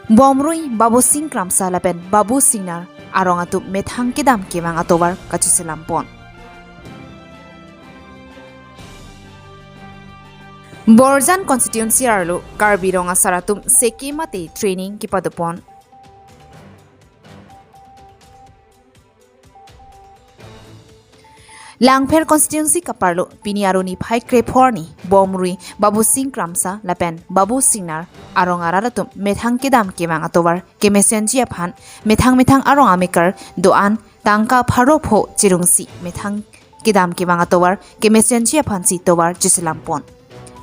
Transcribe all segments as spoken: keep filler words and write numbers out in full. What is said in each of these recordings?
Bomrui Babusing Kramsa lapen Babu Singnar arong atum methang kedam kevang atovar kacheselam pon. Borjan constituency arlo Karbi Rong Asar atum seke mate training kepado pon. Langpher constituency kaparlo pini arni phai krepho arni Bomrui Babusing Kramsa lapen Babu Singnar arong arat atum methang kedam kevang atovar kemesenji aphan methang methang arong amekar do-an tangka pharo pho chirungsi methang kedam kevang atovar kemesenji aphansi tovar cheselam pon.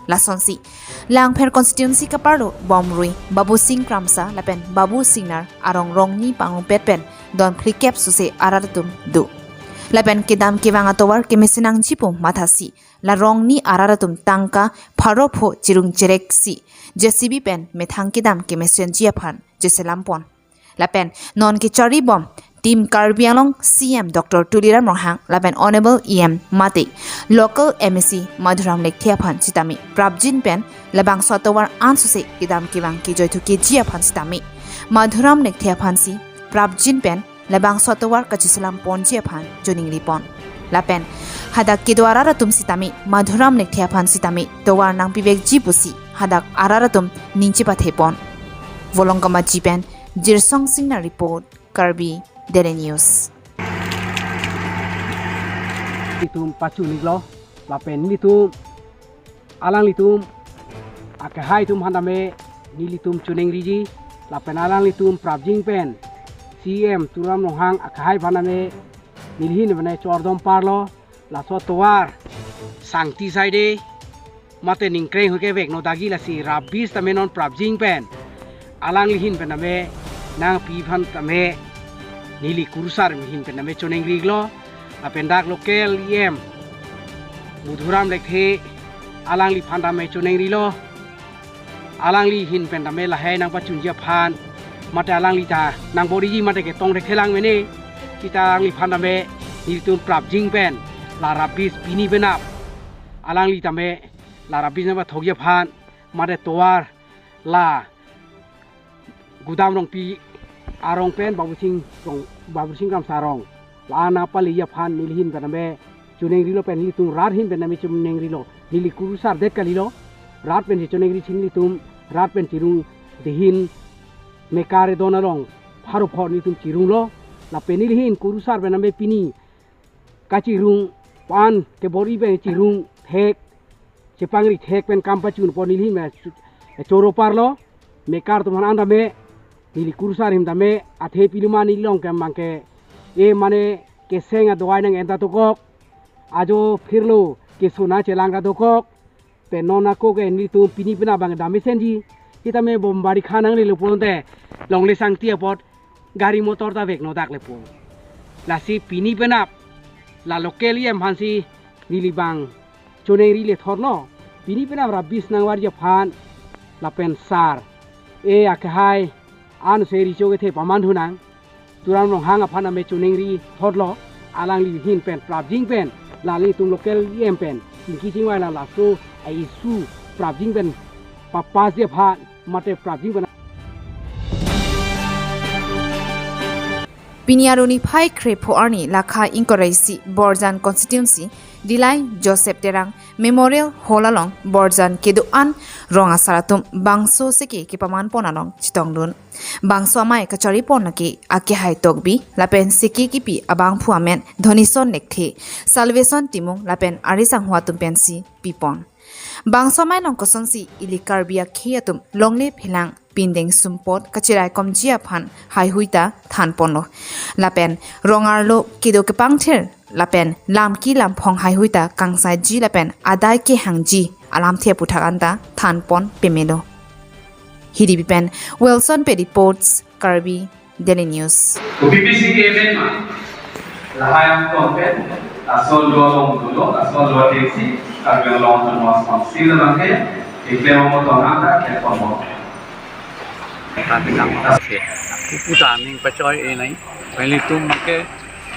Lasonsi Langpher constituency kaparlo Bomrui Babusing Kramsa lapen Babu Singnar arong rongni pangrungpet pen don phlikep suse arat atum do. Lapen kedam kevang atovar kemesen nangji pu mathasi la rongni arat atum tangka pharo pho chirung chereksi J C B pen methang kedam kemesenji aphan cheselam pon. Lapen non kechari bom Team Karbi Anglong C M Doctor Tuliram Ronghang lapen Honorable E M mate local M A C Madhuram Lekthe aphan sitame prapjin pen labangso atovar ansose kedam kevang kejoithu keji aphan sitame Madhuram Lekthe aphansi prapjin pen labangso atovar kacheselam ponji aphan choningri pon. Lapen hadak kedo arat atum sitame Madhuram Lekthe aphan sitame tovar nangpivekji pusi hadak arat atum ning chepathe pon. Volongkam Aji pen Jirsong Singnar report, Karbi Daily News. Itum pachuniklo, lapen nelitum alanglitum akehai atum aphan tame nelitum choningriji, lapen alanglitum prapjin pen C M Tuliram Ronghang akehai aphan tame nelihin mane chordom parlo, laso tovar sangti saide mate ningkreng hui kevek no dagi lasi rabis tame non prapjin pen alangli ahin pen tame nangpi aphan tame neli kurusar ahin pen tame choningrilo, lapen dak local E M Madhuram Lekthe alangliphan tame choningrilo. Alangli ahin pen tame lahai nangpachunji aphan mate alangli ta nangbor-iji mate ketong thekthelang mene, sita alangliphan tame nelitum prapjin pen la rabis pini penap alangli tame la rabis nangpathokji aphan mate tovar la Gudam Rongpi arong pen Babusing Rong, Babusing Kramsa arong la nangpaleji aphan neli ahin pen tame choningrilo, pen nelitum rat ahin pen tame choningrilo, neli kurusar det kalilo, rat pen si choningri si nelitum rat pen chirungde ahin mekar edon along pharo pho nelitum chirunglo, lapen neli ahin kurusar pen tame pini kachirung pan kebor-i pen chirung thek chepangri thek pen kam pachun pon neli ahin me chu-, choro parlo, mekar atum aphan tame neli kurusar ahin tame athe pilima neli long kem abangke e mane keseng adawai nang-en ta dokok, ajo phirlo kesona chelang ta dokok, pen non ako ke nelitum pini penap abang dam mesenji, sitame bom bari khanang lelo ponte longle sangti apot gari motor ta vek no dak lepo. Lasi pini penap la local E M aphansi neli abang choningri le thorlo. Pini penap rabis nangvarji aphan lapen sar e akehai an se richo kethe paman hunang Tuliram Ronghang aphan tame choningri thorlo, alangli ahin pen prapjin pen la nelitum local E M pen chingki chingvai la laso a-issue prapjin pen papas ji aphan mate prapjin pen. Pini arni phai krepho arni lakha ingkoi ra isi Borjan constituency Dilai Joseph Terang Memorial Hall along Borjan kedo-an rong asar atum bangso seke kepaman pon along chetongdun. Bangso amei kachari pon lake akehai Tokbi lapen seke kipi abangphu amen Dhonison Lekthe, Salvation Timung lapen ari sangho atum pensi pipon. Bangso amei along kosonsi ili Karbi akhei atum longle phelang pindeng sumpot kacheraikomji aphan haihui ta than ponlo. Lapen rong arlo kedo kepangthir lapen lamki lamphong haihui ta kangsaiji lapen adai kehangji alamthe aputhak anta than pon pemelo. Hiripi pen Wilson Pei reports, Karbi Daily News. Kopi pisi ke men ma. Lahai angton pen, lason dua long dua, lason dua teksi, Karbi Anglong Autonomous Council abangke, iklem mo ton anta, klem pon mo. Puta ning pachoi e nai. Pen nelitum abangke,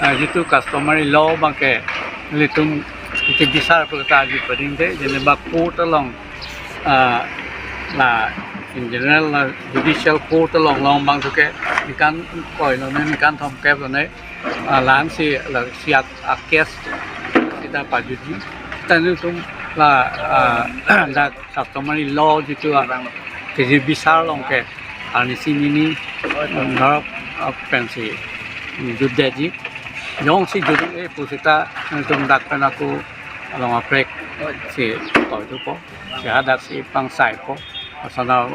ah, jitu customary law abangke, nelitum iti bisar perkata ji pading de, jene ba court along, ah, la In general, la judicial court along long abang ke ningkan koi lo ne, ningkan thomkep lo ne, ah, la-an si, la si a, a case sita pajutji. Sita nelitum la, ah, dak customary law jitu, ah, kejir bisar along ke, arnisi nini, um, norok, ah, pensi, um, jutdetji. Jongsi jut-e pusita nelitum dak pen ako along aprek si toi thupo. Si hadak si pangsaipo. Asana